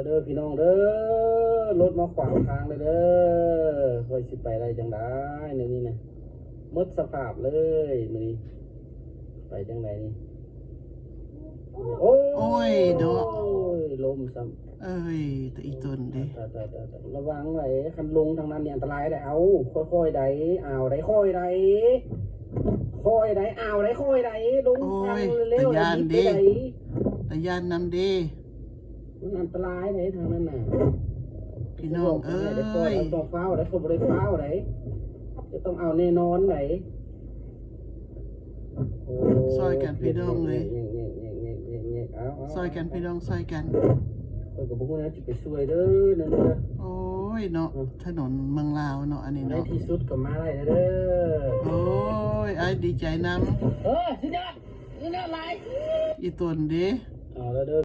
ເດີພີ່ນ້ອງເດີ ລົດມາຂວາງທາງເລີຍເດີ ຂ້ອຍຊິໄປໄດ້ຈັ່ງໃດແນວນີ້ນະ ໝົດສະພາບເລີຍມື້ນີ້ ໄປຈັ່ງໃດນີ້ ໂອ້ຍ ໂອ້ຍເນາະ ໂອ້ຍ ລົ້ມຊ້ຳ ເອີຍ ແຕ່ອີຕົນເດ້ ຕາຍໆໆໆ ລະວັງໄວ້ ຄັນລົງທາງນັ້ນນີ້ອັນຕະລາຍເດ້ ເອົາ ຄ່ອຍໆໄດ ອາວໄດ ຄ່ອຍໄດ ຄ່ອຍໄດ ອາວໄດ ຄ່ອຍໄດ ລົງ ໂອ້ຍ ທາງແລ້ວ ຕາຢ້ານເດ້ ຕາຢ້ານນຳເດ້. ມັນອັນຕະລາຍເດ້ທາງນັ້ນນະ ພີ່ນ້ອງເອີຍ ຕ້ອງຟ້າວໄດ໋ ເຂົາບໍ່ໄດ້ຟ້າວໄດ໋ ຈະຕ້ອງເອົາແນ່ນອນໄດ໋ ໂອ້ ຊ່ອຍກັນພີ່ນ້ອງເອີຍ ເອົາໆ ຊ່ອຍກັນພີ່ນ້ອງ ຊ່ອຍກັນ ຂ້ອຍກໍບໍ່ຮູ້ແນວຊິໄປຊ່ວຍເດີນັ້ນເດີ ໂອ້ຍເນາະ ເນາະ ຖະໜົນເມືອງລາວເນາະ ອັນນີ້ເນາະ ໃນທີ່ສຸດກໍມາໄດ້ແລ້ວເດີ ໂອ້ຍ ອ້າຍດີໃຈນຳ ເອີ ສຸດຍອດ ສຸດຍອດຫຼາຍ ອີຕົນເດ້ ເອົາແລ້ວເດີ